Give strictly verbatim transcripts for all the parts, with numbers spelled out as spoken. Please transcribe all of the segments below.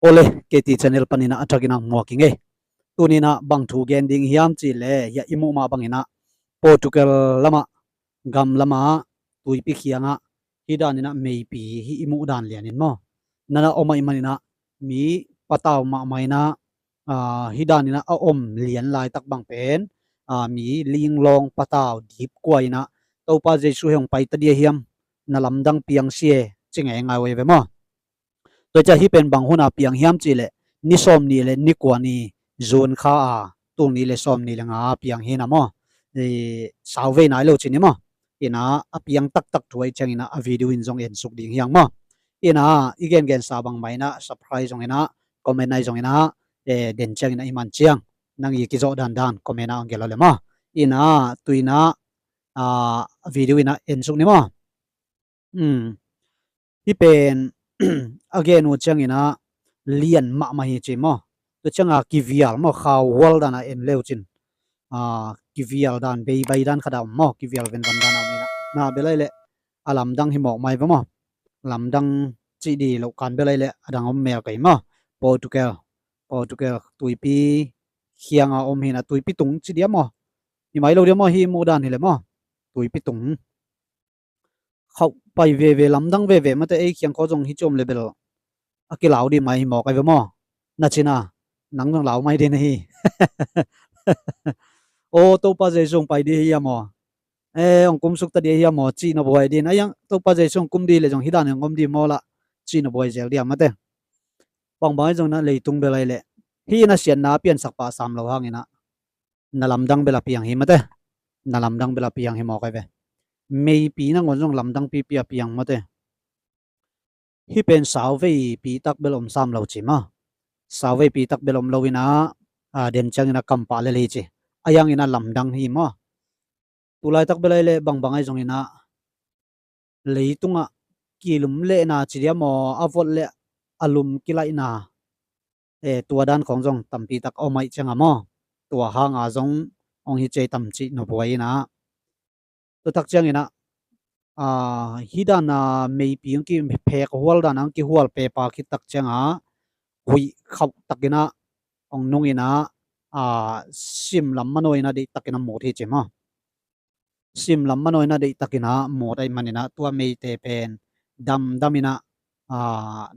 Ole, K T channel panin ah a thakin ah muak ing ei. Tunin ah bang thu gen ding hiam cih leh, hiah i muh mah bangin ah Portugal lamah, gam lamah tuipi khiangah hih danin ah meipi hih i muh dan lianin maw, nana om ahih manin ah mi patau mahmah in ah, ah, hih danin ah a om lian laitak bang pen, ah, mi linglawng patau dipkua in ah, Topa Jesu hong pai ta dia hiam, na lamdang piang si e, ci ngeingai uh ei ve maw. Tua ciah hih pen bang hun a piang hiam cih leh, ni sawm nih le ni kua ni, June kha a, tul nih le sawm nih le nga a piang hi na maw. I, sauvei nai lo ci ni maw. Ina a piang taktak thu ahih ciangin ah a video in zong ensuk ding hi hang maw. Ina i gengensa bangmah in ah subscribe zong in ah, comment ahi zong in ah, eh, den ciangin ah i man ciang nang i kizawh dandan comment ah hong gelh aw le maw. Ina tuin ah, ah, video in ah ensuk ni maw. Hmm. Hih pen a gen uh ciangin ah lian mahmah hi ci maw. Tua ciangah kivial maw, khauhual dan a en le uh cin, ah, kivial dan, beibai dan khat a om maw, kivial venvan dan a om in ah, na bel ahih leh a lamdang hi mawk mai ve maw. Lamdang cih di loh kan bel ahih leh a dang om mel kei maw. Portugal, Portugal tuipi khiang a om hi na, tuipi tung ci dia maw. Hi mai lo dia maw, hih muh dan hi le maw. Tuipi tung khauh pai veve, lamdang veve mate, ei khiang khawng zong hi ci om le bel a kilau dih mai hi mawk ai ve maw. Na cin a, nang zong lau mai dih na hi. Aw, Topa Jesu hong pai dih hi a maw. Eh, hong kumsuk ta dih hi a maw, cih na buai dih. Ai ang, Topa Jesu hong kum dih le zong hih dan hong om dih maw lah, cih na buai zel dih a mate. Bangbang ahi zong in ah leitung bel ahih leh, hih na siatna a piansak pah sam lo hangin ah na lamdang bel a piang hi mate. Na lamdang bel a piang hi mawk ai ve. Meipi nangawn zong lamdang pipi a piang mate. Hih pen sauveipi tak bel om sam lo ci maw. Sauveipi tak bel om lo in ah, ah, den ciangin ah kampah lel hi ci. Ai ang in ah lamdang hi maw. Tulaitak bel ahih leh bangbang ahi zong in ah leitungah kilum lehna ci dia maw, a vot le a lum kilaihna, eh, tua dan khawng zong tampi tak om ahih ciangah maw, tua hanga zong hong hi ci ei tam cih na buai in ah. Tua tak ciangin ah, ah, hih dan a meipi hong kiphek hual dan a hong kihual pepa khit tak ciangah huih khauh takin ah hong nung in ah, ah, sim lam manawi in ah deih takin ah mut hi ci maw. Sim lam manawi in ah deih takin ah mut ahih manin ah tua meite pen damdam in ah, ah,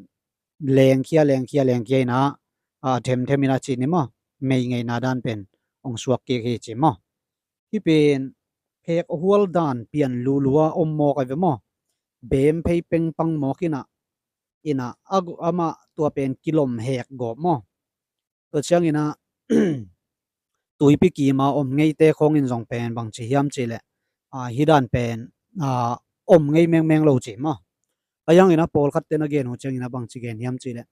lengkhia, lengkhia, lengkhia in ah, ah, themthem in ah ci ni maw. Mei ngeina dan pen hong suak kik hi ci maw. Hih pen phek hual dan pian lulua om mawk ai ve maw. Bem phei pengpang mawk in ah, in ah, a gu-, amah tua pen kilom hek gawp maw. Tua ciangin ah tuipi kima om ngeite khawngin zong pen bangci hiam cih leh, ah, hih dan pen, ah, om ngei mengmeng lo ci maw. Ai ang in ah pawlkhat ten a gen uh ciangin ah bangci gen hiam cih leh,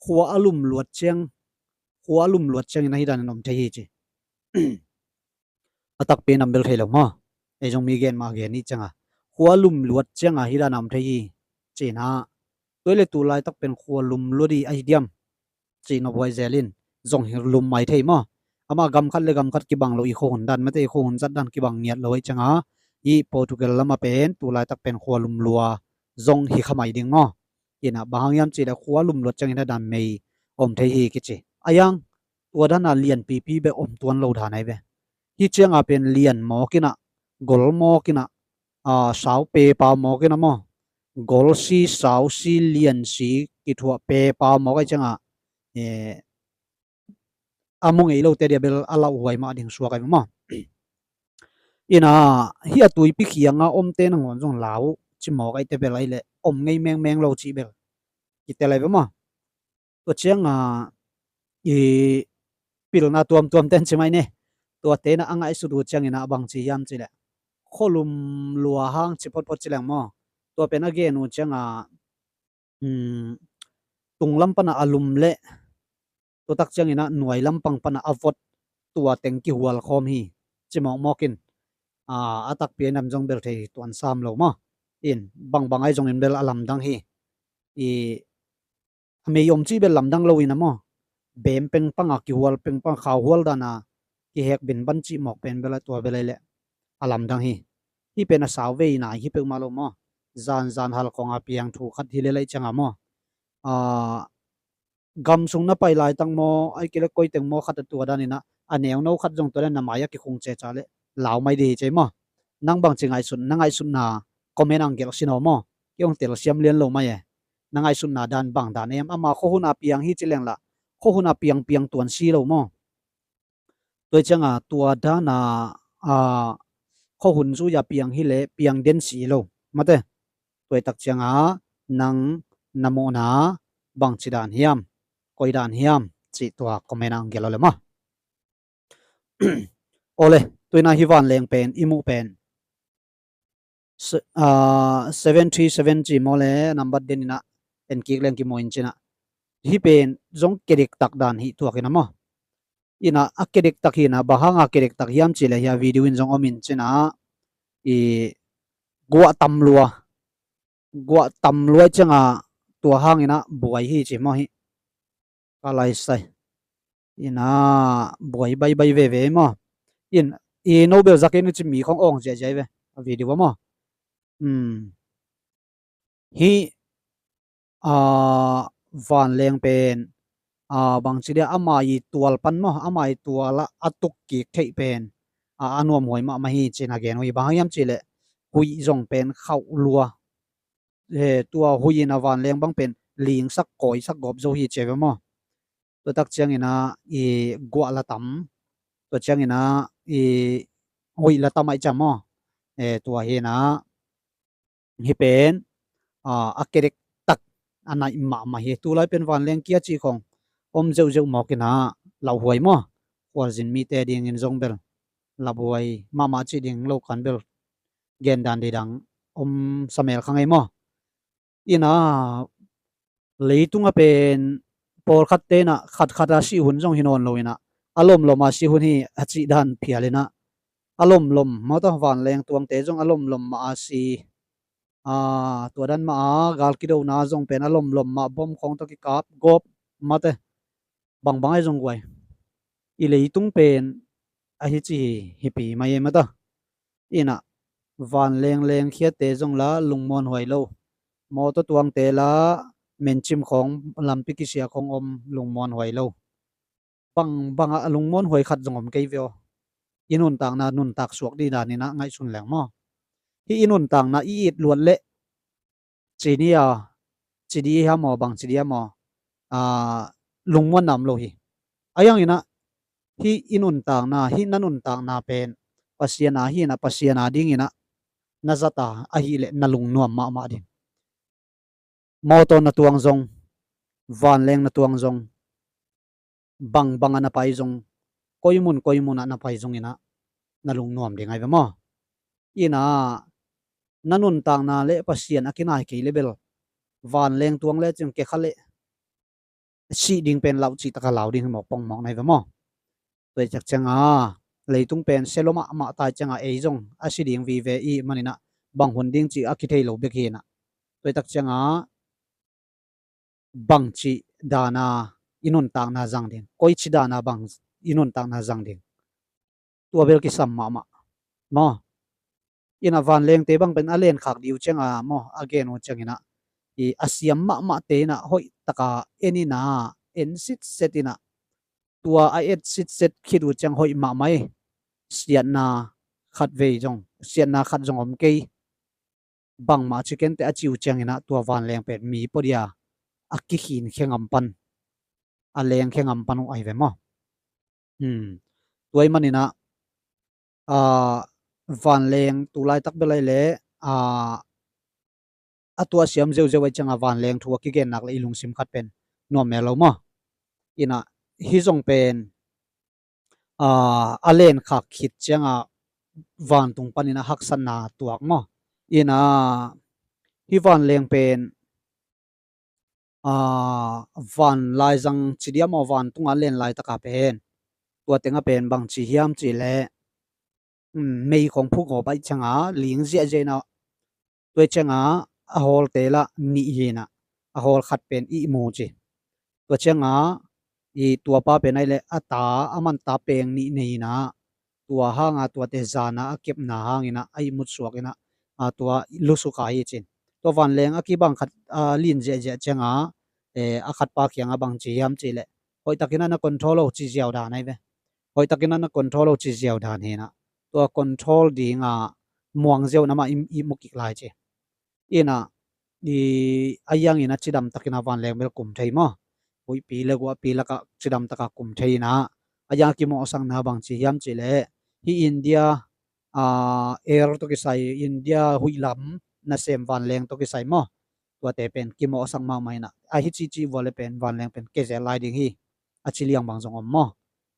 khua a lum luat ciang, khua a lum luat ciangin ah hih danin om thei hi ci. A takpi in ah bel thei lo maw. Ei zong mi gen mah gen ih ciangah, khua lum luat ciangah hih dan a om thei hi ci-in ah, tua hi leh tulaitak pen khua lum luat dih ahi diam cih na buai zel in, zong hi lum mai thei maw. Amah gam khat le gam khat kibang lo, i khuahun dan mate, i khuahun zat dan kibang ngiat lo ahih ciangah, i Portugal lamah pen tulaitak pen khua lum lua zong hi kha mai ding maw. Ina bang hang hiam cih leh khua lum luat ciangin a dan mei om thei hi kici. Ai ang, tua dan a lianpipi bek om tuan lo dan ahi ve. Hih ciangah pen lian mawk in ah, gol mawk in ah, ah, sau pepa mawk in ah maw. Gol si, sau si, lian si kithuah pepa mawk ahih ciangah, eh, a mu ngei lote dia bel a lauhuai mah ding suak ahi maw. Ina, hih a tuipi khianga omte nangawn zong lau ci mawk ahih teh bel ahih leh om ngei mengmeng lo cih bel kitel ahi ve maw. Tua ciangah i pilna tuamtuam ten ci mai ni. Tuate in ah a ngaihsut uh ciangin ah bangci hiam cih leh, khua lum lua hang ci photphot ci leng maw. Tua pen a gen uh ciangah, um, tunglam panah a lum leh, tua tak ciangin ah nuai lampang panah a vot, tua teng kihual khawm hi ci mawkmawk in, ah, a takpi a nam zong bel thei tuan sam lo maw. In bangbang ahi zongin bel a lamdang hi. I a mei om cih bel lamdang lo in ah maw. Bem pengpang a kihual, pengpang khauhual dan a kihek binban cih mawk pen bel a tua bel ahih leh a lamdang hi. Hih pen a sauvei nai hi peuhmah lo maw. Zanzan halkhawng a piang thu khat hi lel ahih ciangah maw, ah, gam sung na pai laitak maw, ai kei le koiteng maw khat a tua daninah a neuno khat zong tua dan na mai a kikhung ceca le lau mai dih hi cei maw. Nang bangci ngaihsut, na ngaihsutna comment ang gelh sinaw maw. Kei hong telsiam lian lo mai e. Na ngaihsutna dan bang dan em, ama khuahun a piang hi ci lenglah khuahun a piang piang tuan si lo maw. Tua cianga tua dana a khuahun zui a piang hi le piang den si lo mate. Tua tak cianga nang na muhna bangci dan hiam, koi dan hiam, cih tua comment ang gelh lo le maw. Ole, tuina hi vanleng pen i muh pen seven three seven ci maw le number den inah en kik leng kimu in cinah. Hi pen zong kediktak dan hi tuak inah maw. Inah a kediktak hi inah, bang hanga kediktak hiam ci le hi a video in zong om in cinah. I guah tam lua, guah tam lua cianga tua hang inah buai hi ci maw hi. Ka laisai. Ina buai baibai veve maw. In i nobel zak in ci mi khong awng ziahziah ve. A video maw. Hi a vanleng pen a bangci dia ama i tual pan maw, ama i tual a tuk kik theih pen a a nuamhuai mahmah hi cin a gen uh hi. Bang hang hiam ci le huih zong pen khauh lua. He, tua huih in a vanleng bang pen lingsak kawisak gawp zo hi ci ve maw. Tua tak ciangina i guah la tam, tua ciangina i huih la tam aih ciam maw. He, tua hina hi pen a kedek tak a naih mahmah hi. Tulai pen vanleng kia cih khong om zeuhzeuh mawkina lauhuai maw. Khualzin mite dingin zong bel lauhuai mahmah cih ding lo kan bel gen dan didang om samel kha ngei maw. Ina leitunga pen pawlkhatte ina khatkhat a sih hun zong hi nawn lo ina a lomlom a sih hun hi a cih dan phial ina a lomlom maw ta vanleng tuangte zong a lomlom mah a si. A tua dan mah a gal kidona zong pen a lomlom mah bom khawng tawh kikap gawp mate. Bangbang ai zong guai i leitung pen a hici hi hipi mai e mata. Ina vanleng lengkhiate zong la lungmuan huai lo. Mawtaw tuangte la mencim khawng lampi kisia khawng om lungmuan huai lo. Bangbang a lungmuan huai khat zong om kei veo. I nuntakna nuntak suak dih daninah ngaihsun leng maw. Hi i nuntakna i it luat leh ci ni a ci dih hi a maw, bang ci dih hi a maw. Lungmuan nam lo hi. A yanginah hi i nuntakna, hi na nuntakna pen Pasian a hi inah Pasian a dinginah na zata ahileh na lungnuam mahmah ding. Mawtaw na tuang zong, vanleng na tuang zong, bangbang a na pai zong, koimun koimun ah na pai zong inah na lungnuam ding ai ve maw. Inah na nuntakna le Pasian a kinai kei le bel vanleng tuang le cing kekha le sih ding pen lau cih taka lau ding hi mawk pongmawk nai ve maw. Tua i cak cianga leitung pen selo mahmah tai cianga ei zong a si ding vive i maninah bang hun ding cih a kithei lo bek hinah. Tua i tak cianga bangci dana i nuntakna zang ding, koici dana bang i nuntakna zang ding. Tua bel kisam mahmah maw. Ina vanlengte bang pen a lenkhak diu cianga maw a gen uh ciangina i a siam mahmahte ina hoih taka en ina en sitset ina tua a et sitset khit uh ciang hoih mahmah i siatna khat vei zong siatna khat zong om kei. Bangmah ci kente a ci uh ciangina tua vanleng pen mi pawh dia a kikhin khengam pan a leng khengam pan uh ai ve maw. Tua i manina vanleng tulaitak belai le a tuah siam zeuzeu ai cianga vanleng thu a kigennak le i lungsim khat pen nuam mel lo maw. Ina hi zong pen a lenkhak khit cianga vantung panin a haksatna tuak maw. Ina hi vanleng pen van laizang ci dia maw, vantunga len laitaka pen tua tenga pen bang ci hiam ci le mei khong phuk ngawp aih cianga ling ziahziah ina tua i cianga a hawlte lah nih hina a hawl khat pen ihmu ci. Tua cianga i tuapa pen ai le a ta a man ta peng nih nei ina tua hanga tuate zana a kepna hangina a ihmut suak ina a tua lusuka hi cin. Tua vanleng a kibang khat a lin ziahziah cianga eh, a khatpa kiangah bang ci hiam cih leh, hoihtakin a na control lo ci ziau dan ahi ve. Hoihtakin a na control lo ci ziau dan hi inah, tua control dingah muang ziau namah i, i mu kik lai ci. Inah, i, a hiangin a cidamtakin a vanleng bel kum thei maw? Huihpi le guahpi lakah cidamtakah kum thei inah, a hiang a kimawhsakna bang ci hiam cih leh, hih India, ah, air tawh kisai, India huih lam nasem vanleng tawh kisai maw? Tuate pen kimawhsak mahmah inah, a hi cihcih vua le pen vanleng pen kezel lai ding hi, a ci liang bang zong om maw?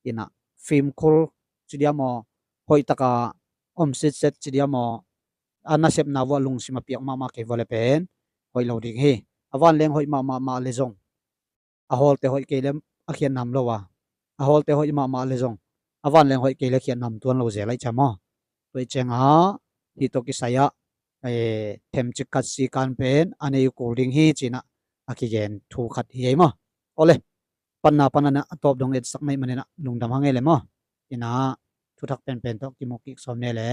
Inah, fimkhur ci dia maw, hoihtaka om sitset ci dia maw, a nasepna vuah lungsim a piak mahmah kei vua le pen hoih lo ding hi. A vanleng hoih mahmah mah le zong, a hawlte hoih kei le a khiatnam lo a, a hawlte hoih mahmah le zong, a vanleng hoih kei le khiatnam tuan lo zel aih cia maw? Tua ih ciangah hih tawh kisai-ah, eh, themcik khat sikan pen a nei uh kul ding hi cinah a kigen thu khat hi ei maw? Awle, panna panana a tawp dong etsak naih maninah lungdam hang ei le maw? Inah, thuthak penpen tawh kimu kik sawm ne le.